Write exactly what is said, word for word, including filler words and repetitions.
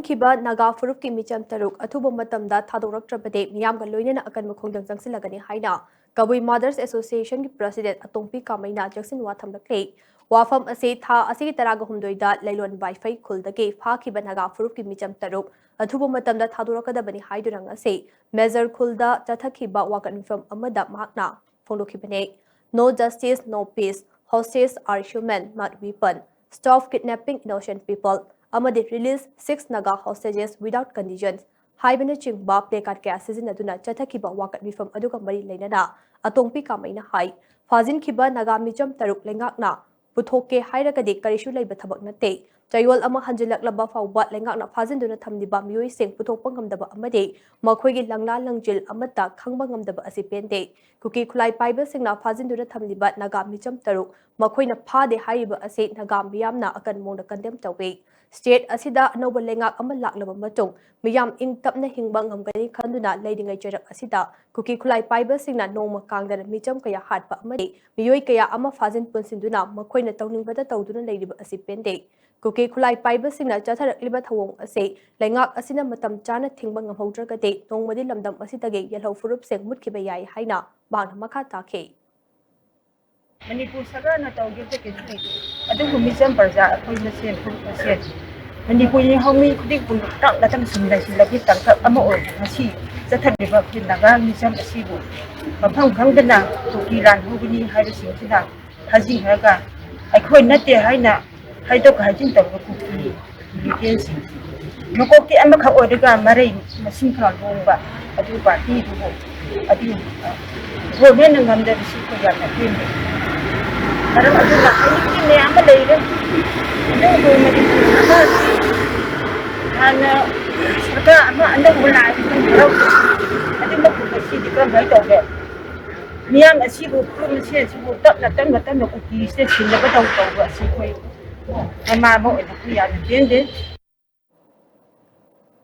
ꯈꯤꯕ ꯅꯥꯒꯥ ꯐꯨꯔꯨꯞꯀꯤ ꯃꯤꯆꯝ ꯇꯔꯨꯛ ꯑꯊꯨꯕ ꯃꯇꯝꯗ ꯊꯥꯗꯣꯔꯛꯇ꯭ꯔꯕꯗꯤ ꯃꯤꯌꯥꯝꯒ ꯂꯣꯏꯅꯅ ꯑꯀꯟꯕ ꯈꯣꯡꯖꯪ ꯆꯪꯁꯤꯜꯂꯒꯅꯤ ꯍꯥꯏꯅ ꯀꯕꯨꯏ ꯃꯥꯗꯔꯁ ꯑꯦꯁꯣꯁꯤꯌꯦꯁꯟꯒꯤ ꯄ꯭ꯔꯁꯤꯗꯦꯟ ꯑꯇꯣꯝꯄꯤ ꯀꯥꯃꯩꯅ ꯆꯦꯛꯁꯤꯟꯋꯥ ꯊꯝꯂꯛꯂꯤ꯫ ꯋꯥꯐꯝ ꯑꯁꯤ ꯊꯥ ꯑꯁꯤꯒꯤ ꯇꯔꯥꯒ ꯍꯨꯝꯗꯣꯏꯗ ꯂꯩꯂꯣꯟ ꯋꯥꯏꯐꯩ ꯈꯨꯜꯗꯒꯤ ꯐꯥꯈꯤꯕ ꯅꯥꯒꯥ ꯐꯨꯔꯨꯞꯀꯤ ꯃꯤꯆꯝ ꯇꯔꯨꯛ ꯑꯊꯨꯕ ꯃꯇꯝꯗ ꯊꯥꯗꯣꯔꯛꯀꯗꯕꯅꯤ ꯍꯥꯏꯗꯨꯅ ꯉꯁꯤ ꯃꯦꯖꯔ ꯈꯨꯜꯗ ꯆꯠꯊꯈꯤꯕ ꯋꯥꯀꯠ ꯃꯤꯐꯝ ꯑꯃꯗ ꯃꯍꯥꯛꯅ ꯐꯣꯡꯗꯣꯛꯈꯤꯕꯅꯤ꯫ No justice, no peace, hostages are human, not weapon, stop kidnapping innocent people ꯑꯃꯗꯤ Release six Naga hostages without conditions ꯍꯥꯏꯕꯅꯆꯤꯡꯕ ꯄ꯭ꯂꯦꯀꯥꯔꯗ ꯀꯌꯥ ꯁꯤꯖꯤꯟꯅꯗꯨꯅ ꯆꯠꯊꯈꯤꯕ ꯋꯥꯀꯠ ꯃꯤꯐꯝ ꯑꯗꯨꯒ ꯃꯔꯤ ꯂꯩꯅꯅ ꯑꯇꯣꯝꯄꯤ ꯀꯥꯃꯩꯅ ꯍꯥꯏ, ꯐꯥꯖꯤꯟꯈꯤꯕ ꯅꯥꯒꯥ ꯃꯤꯆꯝ ꯇꯔꯨꯛ ꯂꯩꯉꯥꯛꯅ ꯄꯨꯊꯣꯛꯀꯦ ꯍꯥꯏꯔꯒꯗꯤ ꯀꯔꯤꯁꯨ ꯂꯩꯕ ꯊꯕꯛ ꯅꯠꯇꯦ꯫ ꯆꯌꯣꯜ ꯑꯃ ꯍꯟꯖꯤꯜꯂꯛꯂꯕ ꯐꯥꯎꯕ ꯂꯩꯉꯥꯛꯅ ꯐꯥꯖꯤꯟꯗꯨꯅ ꯊꯝꯂꯤꯕ ꯃꯤꯑꯣꯏꯁꯤꯡ ꯄꯨꯊꯣꯛꯄ ꯉꯝꯗꯕ ꯑꯃꯗꯤ ꯃꯈꯣꯏꯒꯤ ꯂꯪꯂꯥ ꯂꯪꯖꯤꯜ ꯑꯃꯠꯇ ꯈꯪꯕ ꯉꯝꯗꯕ ꯑꯁꯤ ꯄꯦꯟꯗꯦ꯫ ꯀꯨꯀꯤ ꯈꯨꯠꯂꯥꯏ ꯄꯥꯏꯕꯁꯤꯡꯅ ꯐꯥꯖꯤꯟꯗꯨꯅ ꯊꯝꯂꯤꯕ ꯅꯥꯒꯥ ꯃꯤꯆꯝ ꯇꯔꯨꯛ ꯃꯈꯣꯏꯅ ꯐꯥꯗꯦ ꯍꯥꯏꯔꯤꯕ ꯑꯁꯤ ꯅꯥꯒꯥ ꯃꯤꯌꯥꯝꯅ ꯑꯀꯟ ꯃꯑꯣꯡꯗ ꯀꯟꯗꯦꯝ ꯇꯧꯏ꯫ ꯁ꯭ꯇꯦꯠ ꯑꯁꯤꯗ ꯑꯅꯧꯕ ꯂꯩꯉꯥꯛ ꯑꯃ ꯂꯥꯛꯂꯕ ꯃꯇꯨꯡ ꯃꯤꯌꯥꯝ ꯏꯪ ꯇꯞꯅ ꯍꯤꯡꯕ ꯉꯝꯒꯅꯤ ꯈꯟꯗꯨꯅ ꯂꯩꯔꯤꯉꯩ ꯆꯩꯔꯛ ꯑꯁꯤꯗ ꯀꯨꯀꯤ ꯈꯨꯠꯂꯥꯏ ꯄꯥꯏꯕꯁꯤꯡꯅ ꯅꯣꯡꯃ ꯀꯥꯡꯗꯅ ꯃꯤꯆꯝ ꯀꯌꯥ ꯍꯥꯠꯄ ꯑꯃꯗꯤ ꯃꯤꯑꯣꯏ ꯀꯌꯥ ꯑꯃ ꯐꯥꯖꯤꯟ ꯄꯨꯟꯁꯤꯟꯗꯨꯅ ꯃꯈꯣꯏꯅ ꯇꯧꯅꯤꯡꯕꯗ ꯇꯧꯗꯨꯅ ꯂꯩꯔꯤꯕ ꯑꯁꯤ ꯄꯦꯟꯗꯦ꯫ ꯀꯨꯀꯤ ꯈꯨꯠꯂꯥꯏ ꯄꯥꯏꯕꯁꯤꯡꯅ ꯆꯠꯊꯔꯛꯂꯤꯕ ꯊꯧꯑꯣꯡ ꯑꯁꯤ ꯂꯩꯉꯥꯛ ꯑꯁꯤꯅ ꯃꯇꯝ ꯆꯥꯅ ꯊꯤꯡꯕ ꯉꯝꯍꯧꯗ꯭ꯔꯒꯗꯤ ꯅꯣꯡꯃꯗꯤ ꯂꯝꯗꯝ ꯑꯁꯤꯗꯒꯤ ꯌꯦꯜꯍꯧ ꯐꯨꯔꯨꯞꯁꯤꯡ ꯃꯨꯠꯈꯤꯕ ꯌꯥꯏ ꯍꯥꯏꯅ ꯃꯍꯥꯛꯅ ꯃꯈꯥ ꯇꯥꯈꯤ꯫ ꯃꯅꯤꯄꯨꯔ ꯁꯔꯀꯥꯔꯅ ꯇꯧꯈꯤꯕꯗ ꯀꯩꯁꯨ ꯂꯩꯇꯦ꯫ ꯑꯗꯨꯕꯨ ꯃꯤꯆꯝ ꯄ꯭ꯔꯖꯥ ꯑꯩꯈꯣꯏ ꯃꯁꯦꯟ, ꯐꯨꯔꯨꯞ ꯃꯁꯦꯟ, ꯃꯅꯤꯄꯨꯔ ꯅꯤꯡꯍꯧ ꯃꯤ ꯈꯨꯗꯤꯡꯄꯨ ꯇꯞꯅ ꯇꯞꯅ ꯁꯨꯝ ꯂꯩꯁꯤꯜꯂꯛꯄꯒꯤ ꯇꯥꯡꯀꯛ ꯑꯃ ꯑꯣꯏꯅ ꯉꯁꯤ ꯆꯠꯊꯔꯤꯕ ꯑꯩꯈꯣꯏ ꯅꯥꯒꯥ ꯃꯤꯆꯝ ꯑꯁꯤꯕꯨ ꯃꯐꯝ ꯈꯪꯗꯅ ꯀꯨꯀꯤ ꯂꯥꯟ ꯍꯧꯒꯅꯤ ꯍꯥꯏꯕꯁꯤꯡꯁꯤꯅ ꯐꯥꯖꯤꯟꯈ꯭ꯔꯒ ꯑꯩꯈꯣꯏ ꯅꯠꯇꯦ ꯍꯥꯏꯅ ꯍꯥꯏꯗꯣꯛ ꯍꯥꯏꯖꯤꯟ ꯇꯧꯕ ꯀꯨꯀꯤ ꯃꯤꯂꯤꯇꯦꯟꯁꯤꯡ, ꯃꯀꯣꯛꯇꯤ ꯑꯃꯈꯛ ꯑꯣꯏꯔꯒ ꯃꯔꯩ ꯃꯁꯤꯡ ꯈꯔ ꯂꯣꯡꯕ ꯑꯗꯨ ꯄꯥꯔꯇꯤꯗꯨꯕꯨ ꯑꯗꯨ ꯒꯣꯔꯃꯦꯟꯅ ꯉꯝꯗꯕꯁꯤ ꯑꯩꯈꯣꯏ ꯌꯥꯝꯅ ꯄꯦꯟꯗꯦ꯫ ꯃꯔꯝ ꯑꯗꯨꯅ ꯍꯧꯖꯤꯛꯇꯤ ꯃꯌꯥꯝ ꯑꯃ ꯂꯩꯔꯦ꯫ ꯑꯗꯨꯕꯨ ꯃꯅꯤꯄꯨꯔ ꯁꯔꯀꯥꯔꯁꯤ ꯍꯥꯟꯅ ꯁꯔꯀꯥꯔ ꯑꯃ ꯑꯅꯧꯕ ꯂꯥꯛꯑꯗꯤ ꯈꯔ ꯍꯔꯥꯎ꯫ ꯑꯗꯨꯃꯛꯄꯨ ꯉꯁꯤꯗꯤ ꯀꯔꯝꯍꯥꯏꯅ ꯇꯧꯒꯦ? ꯃꯤꯌꯥꯝ ꯑꯁꯤꯕꯨ, ꯐꯨꯔꯨꯞ ꯃꯁꯦꯟ ꯑꯁꯤꯕꯨ ꯇꯞꯅ, ꯇꯞꯅ, ꯇꯞꯅ ꯀꯨꯀꯤꯁꯤꯗ ꯁꯤꯟꯅꯕꯗꯧ ꯇꯧꯕ ꯑꯁꯤ ꯑꯩꯈꯣꯏ ꯃꯃꯥ ꯑꯃ ꯑꯣꯏꯅ ꯑꯩꯈꯣꯏ ꯌꯥꯝꯅ ꯄꯦꯟꯗꯦ꯫